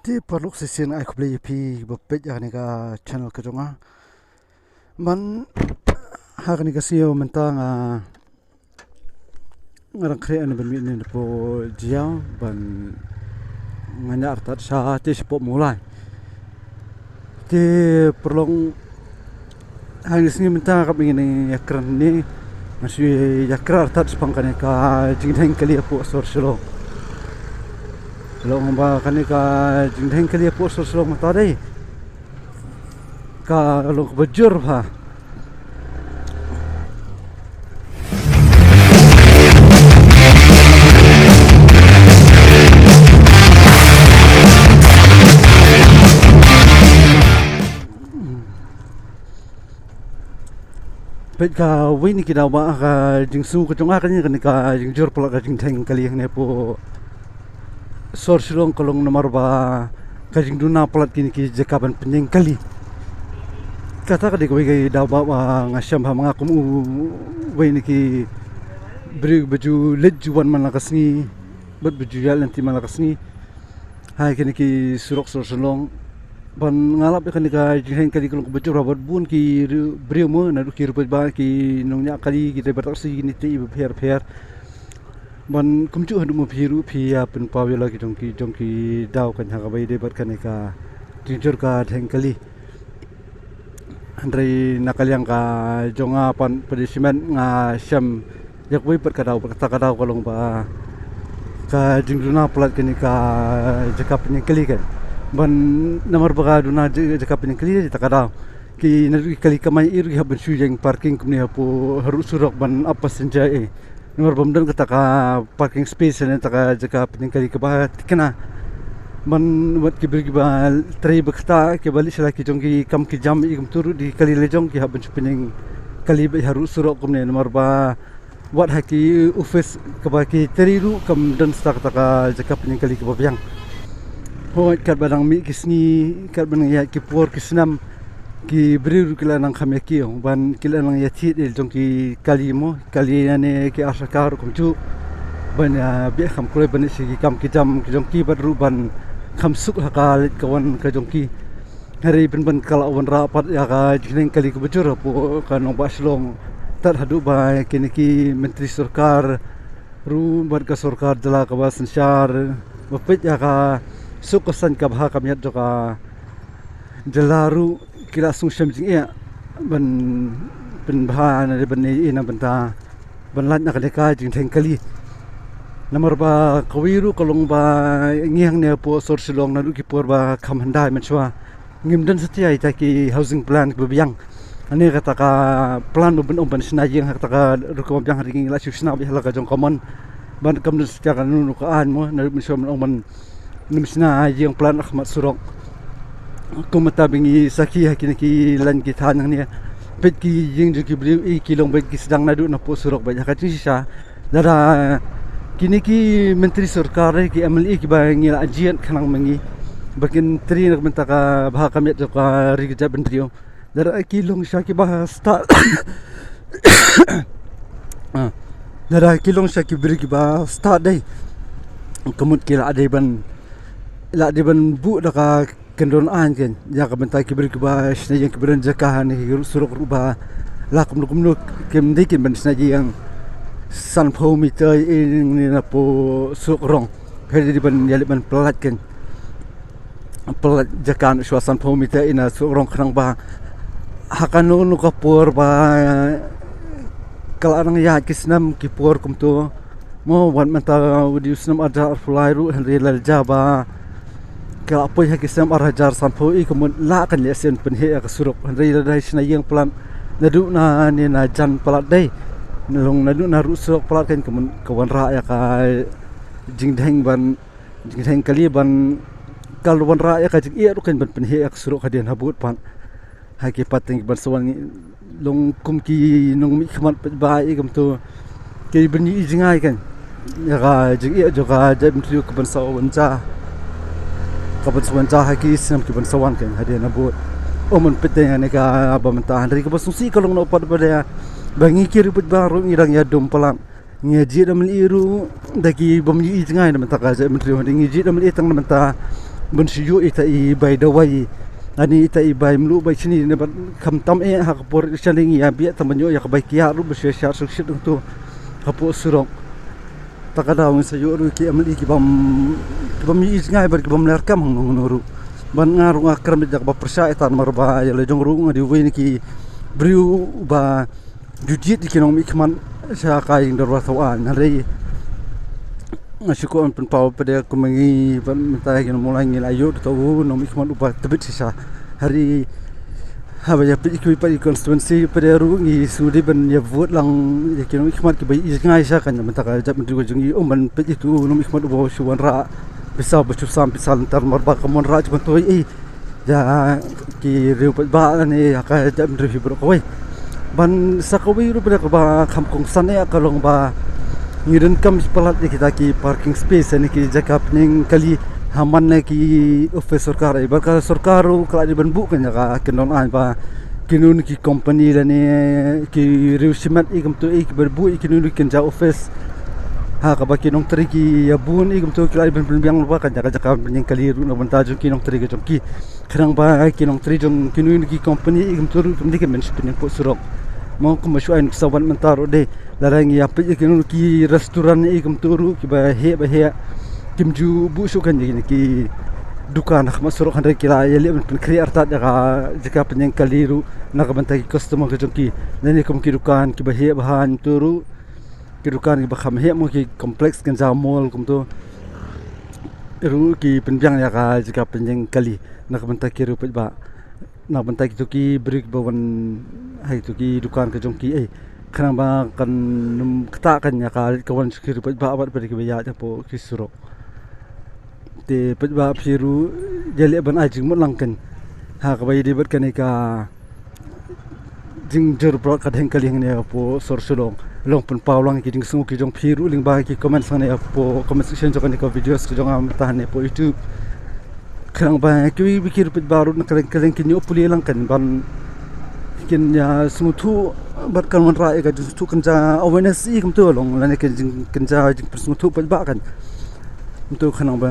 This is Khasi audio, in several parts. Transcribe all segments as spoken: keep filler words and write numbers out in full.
Te paralok shisien ai khublei ïa phi ba peit ïa kane ka channel ka jong nga. Ban ha kane ka sngi mynta nga nga dang khreh ne ban mih ne po jia ban nga ñiah artat sha te shapoh Mawlai. Te paralok ha kane ka sngi mynta ka bynta ïa kren ne nga shu ïa kren artat shaphang kane ka jingdheng kali hapoh sor Shillong. Long ba kane ka jingdheng kali hapoh sor Shillong mynta dei ka long kaba jur bha. Peit ka wei na ki daw ba ka jingsngew ka jong nga kane ka jingjur palat ka jingdheng kali hangne hapoh sor Shillong ka long namar ba ka jingduna palat kine ki jaka ban pynïeng kali. Kata ka dei kawei ka daw ba nga shem ha ma nga kum u wei na ki briew ba ju leit ju wan man la ka sngi bad ba ju ïaid lynti man la ka sngi ha kine ki surok sor Shillong. Ban nga lap ïa kane ka jingdheng kali ka long kaba jur bad bun ki briew mo naduh ki riewpaidbah ki nongñiah kali ki driver taxi kine te ba pher pher. Ban kumjuh haduh mo phi ruh phi ïa pynpaw ïa la ki jong ki jong ki daw kan ha kaba ïadei bad kane ka jingjur ka dheng kali. Hynrei na ka liang ka jong nga pan pynshai nga shem ïa kawei pat ka daw pat kata ka daw ka long ba ka jingduna palat kane ka jaka pynïeng kali kan. Ban namar ba ka duna jaka pynïeng kali kata ka daw ki naduh ki kali kamai i ruh ki hap ban shu ïeng parking kumne hapoh haduh surok ban ap passenger i. Namar bym don kata ka parking space ne kata ka jaka pynïeng kali kaba thikna. Ban wat ki briew kiba trei ba kata kiba leit sha la ki jong ki kam ki jam i kumtu ruh di kali la jong ki hap ban shu pynïeng kali ba haduh surok kumne namar ba wat ha ki office kaba ki trei ruh kam don sa kata ka jaka pynïeng kali kaba biang. Hooid katba dang mih ki sngi katba dang ïaid ki por ki snem ki briew ruh ki la nang kham ïa ki ban ki la nang ïa thied ïa jong ki kali mo kali ne ki ar sha ka ruh kumjuh ban ïa beh kham kloi ban ïa shi ki kam ki jam ki jong ki bad ruh ban kham suk ha ka leit ka wan ka jong ki. Hynrei pynban ka la wanrah pat ïa ka jingdheng kali kaba jur hapoh ka nongbah Shillong tad haduh ba kine ki myntri sorkar ruh bad ka sorkar jylla kaba synshar ba peit ïa ka suk ka saiñ ka bha ka miat jong ka jylla ruh ki la sngewsih jingeh ban pynbha na ban ïa na bynta ban lait na kane ka jingdheng kali. Namar ba kawei ruh ka long ba ngi hangne hapoh sor Shillong naduh ki por ba kham hyndai mynshuwa ngim don satia ïa ki housing plan kiba biang. Hangne kata ka plan ba ban ong ban shna ïing ha kata ka rukom biang ha ri ngi la shu shna beit ha la ka jong ka mon ban kam don satia ka nunu ka aiñ mo naduh mynshuwa ban ong ban nym shna ïing plan ha khmat surok. Kum mynta ba ngi sakhi ha kine ki lain ki thaiñ hangne peit ki ïing jong ki briew i ki long beit ki sdang naduh napoh surok beit ha ka jingshisha. Lada kine ki myntri sorkar ki MLA kiba ngi la jied khnang ma ngi ba kin trei na ka bynta ka bha ka miat jong ka ri ka jaitbynriew. Lada ki long sha kiba stad lada ki long sha ki briew kiba stad dei ka mut ki la dei ban la dei ban buh da ka kyndon aiñ kein ïa ka bynta ki briew kiba shna ïing kiba don jaka ha ne ki ruh surok ruh ba la kumno kumno kim dei kein ban shna ïing sanphew meter i ne napoh surok rong. Pher dei ban ïaleh ban pynlait kein pynlait jaka na shuwa sanphew meter i na surok rong khnang ba ha kano kano ka por ba ka la nang ïaid ki snem ki por kumto. Mo wat mynta u dei u snem arhajar arphew lai ruh hynrei la jia ba ka la poi ha ki snem arhajar sanphew i ka mut lah kan leh sien pynheh ïa ka surok hynrei lada shna ïing palat naduh na ne na jan palat dei. Long naduh na ruh surok palat kan ka mut ka wanrah ïa ka jingdheng ban jingdheng kali ban ka wanrah ïa ka jingeh ruh kan ban pynheh ïa ka surok hadien habud pat. Ha ki pateng ban sa wan ngi long kum ki nongmihkhmat peit ba i kumto ki ban ïohi jngai kan ïa ka jingeh jong ka jaitbynriew ka ban sa wan ja ka ban sa wan ja ha ki snem ki ban sa wan kan hadien habud. Ym ban peit ïa ne ka ba mynta hynrei kaba sngewsih ka long na u pat ba dei ba ngi ki riewpaidbah ruh ngi dang ïa dum palat. Ngi jied da MLA ruh da ki bym ïohi jngai na bynta ka jaitbynriew hynrei ngi jied da MLA tang na bynta ban shu ïoh ita i bai dawai, ani ita i bai mluh bai shini ne ban khamtam eh ha ka por shane ngi ïa biah tam ban ïoh ïa ka bai kiar ruh ban shu ïa shah suk shit tu hapoh surok. Ta ka daw ngi sa ïoh ruh ki M L A ki bam ki bam ïohi jngai bad ki bam ler kam hangno hangno ruh. Ban nga ruh nga kyrmen ïa kaba pyrshah ita namar ba ïa la jong ruh nga dei uwei na ki briew ba ju jied ïa ki nongmihkhmat sha ka ïing dorbar thaw aiñ. Hynrei nga shu kwah ban pynpaw pat de kumba ngi ban mynta ïa ki nongmulai ngi la ïoh da uta u nongmihkhmat uba tbit shisha. Hynrei haba ïa peit ïa kiwei pat ki constituency pat de ruh ngi shu dei ban ïa vote lang ïa ki nongmihkhmat kiba ïohi jngai sha ka, na ka bynta ka jaitbynriew ka jong ngi, ym ban peit ïa utu u nongmihkhmat uba shu wanrah pisa ba shu sam pisa lynter namar ba kam wanrah shuh ban toi ei ïa ki riew paidbah lane ïa ka jaitbynriew hi baroh kawei. Ban sa kawei ruh pat de kaba kham kongsan eh ka long ba ngi donkam shi palat ïa kita ki parking space ne ki jaka pynïeng kali ha man ne ki office sorkar, eh, bad ka sorkar ruh ka la dei ban buh kane ka kyndon aiñ ba kino kino ki company lane ki riew shimet ïa kumto ïa kiba buh ïa kino kino ki kynja office ha kaba ki nongtrei ki ïa bun ïa kumto ki la dei ban pynbiang ba kane ka jaka pynïeng kali ruh na ka bynta jong ki nongtrei ka jong ki. Khnang ba ki nongtrei jong kino kino ki company ïa kumto ruh kim dei ki ban shu pynïeng hapoh surok. Mo kumba shu ai nuksa wat mynta ruh de lada ngi ïa peit ïa kino ki restaurant ïa kumto ruh kiba heh ba heh kim ju buh shuh kane ki dukan ha khmat surok, hynrei ki la ïaleh ban pynkhreh artat ïa ka jaka pynïeng kali ruh na ka bynta ki customer ka jong ki. Lane kum ki dukan kiba heh ba haiñ to ruh, ki dukan kiba kham heh mo ki complex kynja mall kumto ruh ki pynbiang ïa ka jaka pynïeng kali na ka bynta ki riew paidbah, na ka bynta kito ki briew kiba wan ha kito ki dukan ka jong ki, eh, khnang ba kan ym ktah kan ïa ka leit ka wan sha ki riew paidbah bad pat kiba ïaid hapoh ki surok. Te paidbah phi ruh ïaleh ban ai jingmut lang kan ha kaba ïadei bad kane ka jingjur bad ka dheng kali hangne hapoh sor Shillong. Long pynpaw lang ki jingsngew ki jong phi ruh lyngba ki comments hangne hapoh comment section jong kane ka videos ka jong nga mynta hangne hapoh YouTube. Khnang ba kiwei kiwei ki riew paidbah ruh na kylleng kylleng kin ïoh pule lang kan ban kin ïa sngewthuh bad kan wanrah ïa ka jingsngewthuh kynja awareness ïa kumto long lane ka jing kynja jingpynsngewthuh paidbah kan. Kumto khnang ba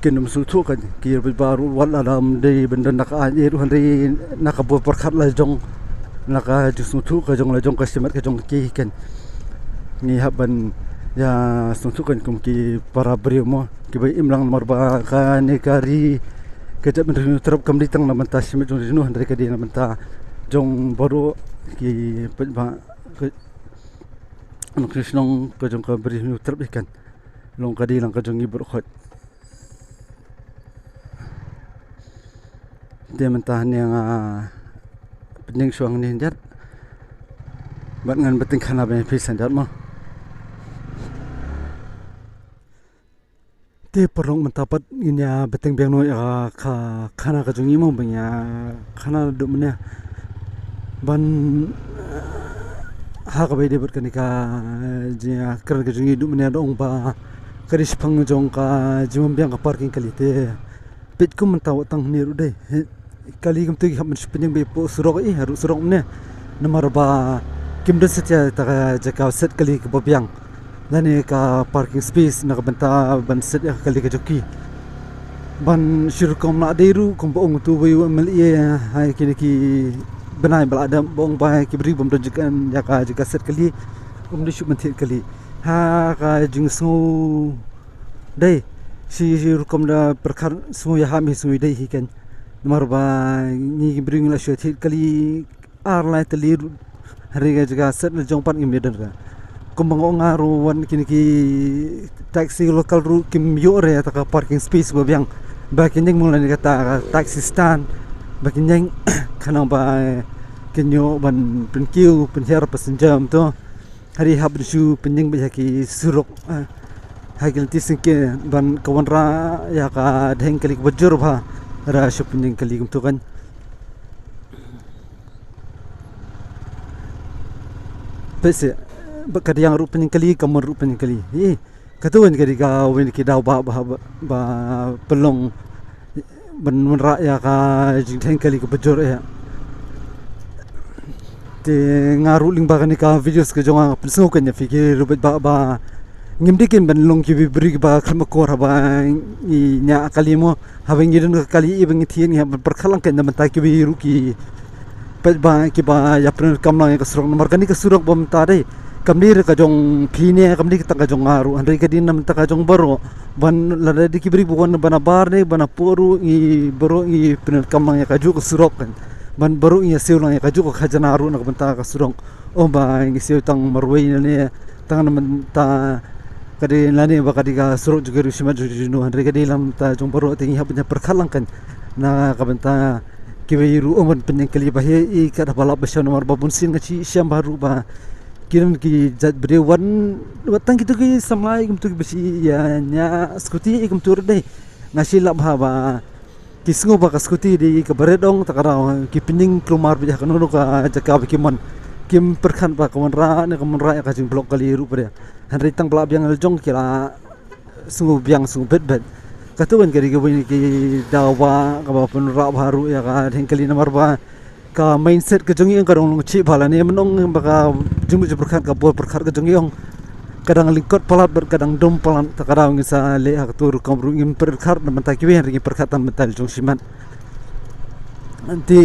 kin ym sngewthuh kan ki riew paidbah ruh wat la dam dei ban don na ka aiñ ruh hynrei na ka bor pyrkhat la jong na ka jingsngewthuh ka jong la jong ka shimet ka jong ki kan. Ngi hap ban ïa sngewthuh kan kum ki para briew mo kiba im lang namar ba kane ka ri ka jaitbynriew Hynñiewtrep kam dei tang na bynta shimet jong ri jong no hynrei ka dei na bynta jong baroh ki paidbah ka nongshong shnong ka jong ka Bri Hynñiewtrep ïa kan. Long ka dei lang ka jong ngi baroh khoit. Te mynta hangne nga pynïeng shuwa hangne hynjat bad ngan bteng khana ba phi sa hynjat mo. Te paralok mynta pat ngin ïa bteng biang noh ïa ka khana ka jong ngi mo ba ngi ïa khana duh mynne. Ban ha kaba ïadei bad kane ka jingïakren ka jong ngi duh mynne da ong ba ka dei shaphang jong ka jingbymbiang ka parking kali te. Peit kum mynta wat tang hangne ruh dei. Kali kumta ki hap ban shu pynïeng beit hapoh surok, eh, haduh surok mynne. Namar ba kim don satia ïa ka jaka set kali kaba biang lane ka parking space na ka bynta ban set ïa ka kali ka jong ki. Ban shu rukom la dei ruh kumba ong utu uwei u M L A ha kine ki bnai ba la dep ba ong ba ki briew bym don jaka, ïa ka jaka set kali, ym dei shuh ban thied kali. Ha ka jingsngew dei shi, shi rukom da pyrkhat sngew ïahap hi sngew ïadei hi kan. Namar ba ngi ki briew ngi la shu thied kali ar lai tylli ruh. Hynrei ka jaka set la jong pat ngim ïadon ka. Kumba nga ong nga ruh wan kine ki taxi local ruh kim ïoh re ïa ta ka parking space ba biang ba kin ïeng mo lane kata ka taxi stand ba kin ïeng khnang ba kin ïoh ban pynkiew pynhiar passenger to. Hynrei hap ban shu pynïeng beit ha ki surok, eh, ha ki lynti syngkien ban ka wanrah ïa ka dheng kali kaba jur bha. Hynrei shu pynïeng kali kumto kan. Peit se ba ka diang ruh pynïeng kali, ka mon ruh pynïeng kali. Ï, kato wan ka dei ka wan ki daw ba, ba, ba, ba pynlong ban wanrah ïa ka jingdheng kali kaba jur ïa. Te nga ruh lyngba kane ka videos ka jong nga nga pynsngew kan ïa phi ki riew paidbah ba Ngim dei kein ban long kiwei briew kiba khlem akor haba ngi ñiah kali mo, haba ngi don ka kali, i ba ngi thied ngi hap ban pyrkhat lang kein na bynta kiwei ruh ki paidbah kiba ïa pyndonkam lang ïa ka surok. Namar kane ka surok ba mynta dei, kam dei re ka jong phi ne, kam dei kata ka jong nga ruh, hynrei ka dei na bynta ka jong baroh. Ban lada dei ki briew ba wan ban ïa bar ne ban ïa pur ruh, ngi baroh ngi pyndonkam lang ïa kajuh ka surok kein. Ban baroh ngi ïa siew lang ïa kajuh ka khajna ruh na ka bynta ka surok. Ym ba ngi siew tang marwei ne, tang na bynta ka dei lane ba ka dei ka surok jong ka ri shimet jong ka jingno, hynrei ka dei na bynta jong baroh, te ngi hap ban ïa pyrkhat lang kein na ka bynta kiwei ruh. Ym ban pynïeng kali ba heh, i kat haba lap ba shem, namar ba bun sien nga shu shem bha ruh ba ki don ki jait briew wan, wat tang kito ki samla i kumto kiba shu ïa ñiah scooty i kumto ruh dei. Nga shu lap bha ba ki sngew ba ka scooty dei kaba rit ong, ta ka daw ki pynïeng kulmar beit ha kano kano ka jaka ba ki mon. Kim pyrkhat ba ka wanrah ne kam wanrah ïa ka jingblock kali ruh pat de. Hynrei tang ba la biang la jong ki la sngew biang sngew bit bit. Kato kan ka dei kawei na ki daw ba kaba pynrah bha ruh ïa ka dheng kali, namar ba ka mindset ka jong ngi ong ka dang long chih bha lane, mynta ong ba ka jingmut jingpyrkhat, ka bor pyrkhat ka jong ngi ong ka dang lyngkot palat bad ka dang dum palat, ta ka daw ngin sa leh ha kato rukom ruh, ngim pyrkhat na bynta kiwei, hynrei ngin pyrkhat na bynta jong shimet. Te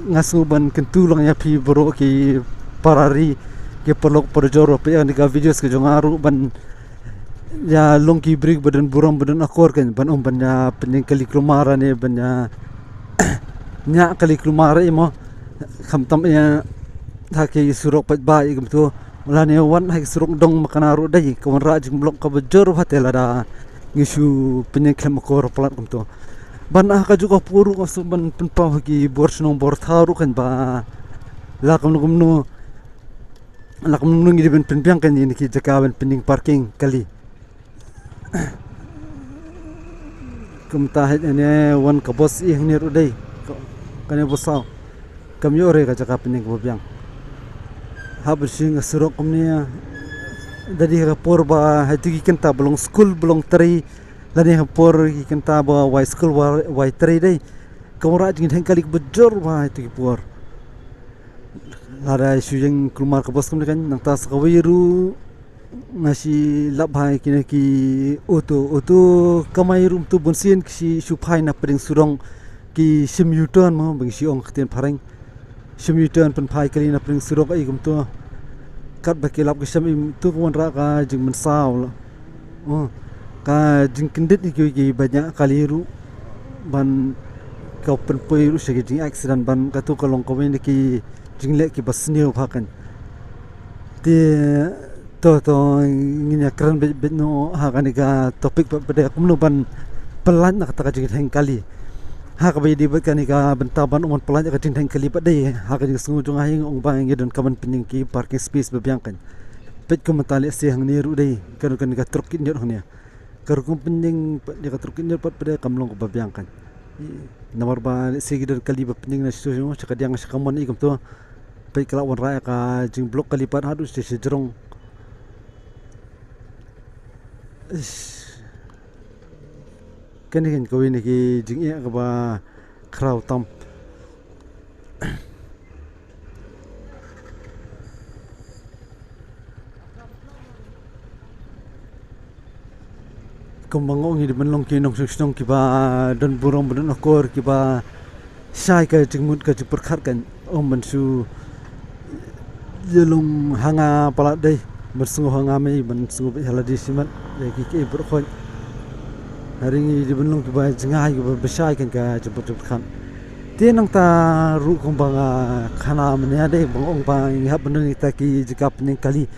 nga sngew ban kyntu lang ïa phi baroh ki para ri, ki paralok parajor ba peit ïa kane ka videos ka jong nga ruh, ban ïa long ki briew ba don burom ba don akor kein, ban ym ban ïa pynïeng kali kulmar ne ban ïa ñiah kali kulmar i mo, khamtam ïa ha ki surok paidbah i kumto, lane wan ha ki surok dong makna ruh dei ka wanrah jingblock kaba jur bha te lada ngi shu pynïeng khlem akor palat kumto. Ban ha kajuh ka por ruh nga sngew ban pynpaw ha ki bor shnong bor thaw ruh kein ba la kumno kumno, la kumno ngi dei ban pynbiang kein ïa kine ki jaka ban pynïeng parking kali. Kumta hei ane wan ka bos i hangne ruh dei. Ka, kane bos saw. Kam ïoh re ka jaka pynïeng kaba biang. Hap ban shu ïeng ha surok kumne. Da dei ha ka por ba hei tu ki kynta ba long skul ba long trei. Lane ha por ki kynta ba wai skul wai, wai trei dei. Ka wanrah jingdheng kali kaba jur bha hei tu ki por. Lada shu ïeng kulmar ka bos kumne kein, nangta sa kawei ruh nga shu lap bha ïa kine ki auto, auto kamai ruh kumto bun sien ki shu, shu phai na pdeng surok, ki shim U-turn mo, ba ngi shu ong ha ka ktien phareng. Shim U-turn pynphai kali na pdeng surok i kumto. Katba ki lap ki shem i kumto ka wanrah ka jingmynsaw la. Oh, ka jingkyndit ïa kiwei kiba ñiah kali ruh ban ka pynpoi ruh sha ki jingaccident, ban kato ka long kawei na ki jingleh kiba sniew bha kein. Te to, to ngin ïa kren beit beit noh ha kane ka topic pat pat de kumno ban pyllait na kata ka jingdheng kali. Ha kaba ïadei bad kane ka bynta ban ym ban pyllait na ka jingdheng kali pat de, ha ka jingsngew jong nga hi nga ong ba ngi donkam ban pynïeng ki parking space ba biang kein. Peit kumta lehse hangne ruh dei, ka rukom ka trok kit ñiot hangne. Ka rukom pynïeng pat de, ka trok kit ñiot pat pat de kam long kaba biang kein. Namar ba lehse ki don kali ba pynïeng na sha sha ka diang sha ka mon i kumto. Peit ka la wanrah ïa ka jingblock kali pat haduh sha sha jrong. Ish. Kane kan kawei na ki jingeh kaba khraw tam. Kumba nga ong, ngi dei ban long ki nongshong shnong kiba don burom, ba don akor, kiba shai ka jingmut ka jingpyrkhat kan, ym ban shu ïalum ha nga palat dei, ban sngew ha nga mei, ban sngew beit ha lade shimet ïa ki, ki briew khot. Hynrei ngi dei ban long kiba jngai, kiba bishai kan ka jingpyrkhat. Te nangta ruh kumba nga khana mynne dei, ba nga ong ba ngi hap ban don kita ki jaka pynïeng kali.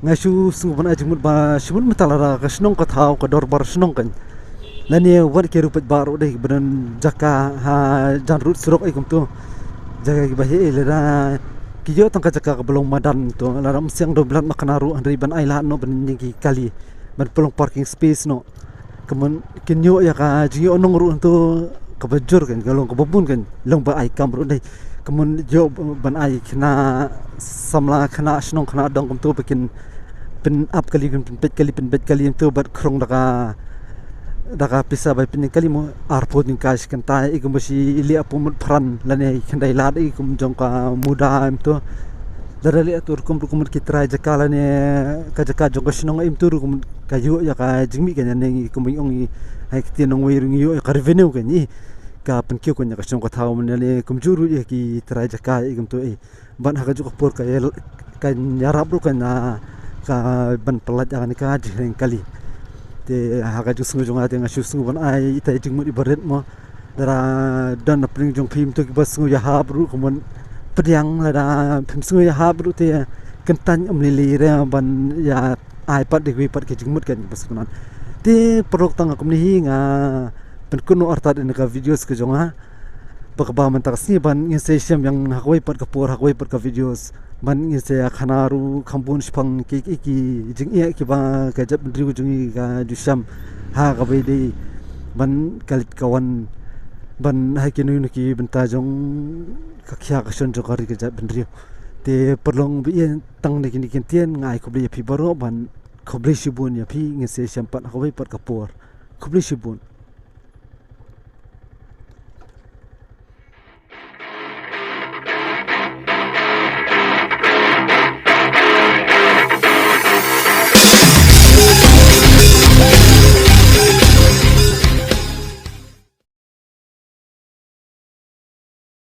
Nga shu sngew ban ai jingmut ba shu mut mynta lada ka shnong ka thaw, ka dorbar shnong kan, lane wat ki ruh paidbah ruh dei, ba don jaka ha jan rud surok i kumto. Jaka kiba heh, lada ki ïoh tang ka jaka kaba long madan to, lada ym siang dewbilat makna ruh, hynrei ban ai lad noh ban ïeng ki kali, ban pynlong parking space noh. Kumno kin ïoh ïa ka jingïohnong ruh hangto kaba jur kan, ka long kaba bun kan, long ba ai kam ruh dei. Kumno ïoh ban ai khynnah samla, khynnah shnong, khynnah dong kumto ba kin pyn-ap kali, kin pynpeit kali, pynbeit kali kumto bad khrong da ka, da ka pisa bai pynïeng kali mo, arphew tyngka shi kynta i kumba shi i leh arphew mut phrang lane khyndai lad i kum jong ka muda kumto. Lada leh ïa tu rukom rukom ki trai jaka lane ka jaka jong ka shnong im tu rukom ka ïoh ïa ka jingmih ka ïa ne ngi kumba ong i hai kti nongwei ruh ngi ïoh ïa ka revenue ka ngi ka pynkiew ka ïa ka shnong ka thaw mynne ne kumjuh ruh ïa ki trai jaka i kumtu i ban ha ka juh ka por ka ïa ka ïarap ruh ka na ka ban pyllait ïa ka ne ka jinghiang kali. Te ha ka jingsngew jong nga te nga shu sngew ban ai ita i jingmut i barit mo. Lada don na pdeng jong phi mynta kiba sngew ïahap ruh kumon pdiang lada phim sngew ïahap ruh te kyntan ym lili re ban ïa ai pat dei pat ki jingmut kan bas kunan. Te paralok tang kumne hi nga pynkut noh artat ïa ka videos ka jong nga. Ba kaba mynta ka sngi ban ngin sa ïashem ïa ha kawei pat ka por ha kawei pat ka videos. Ban ngin sa ïa khana ruh kham bun shaphang ki ki ki jingeh kiba ka jaitbynriew jong ngi ka ju shem ha kaba ïadei ban ka leit ka wan ban ha kino kino ki bynta jong ka khia ka shon jong ka ri ka jaitbynriew. Te paralok ba ïa tang ne kine ki ktien nga ai khublei ïa phi baroh ban khublei shibun ïa phi ngin sa ïashem pat ha kawei pat ka por. Khublei shibun.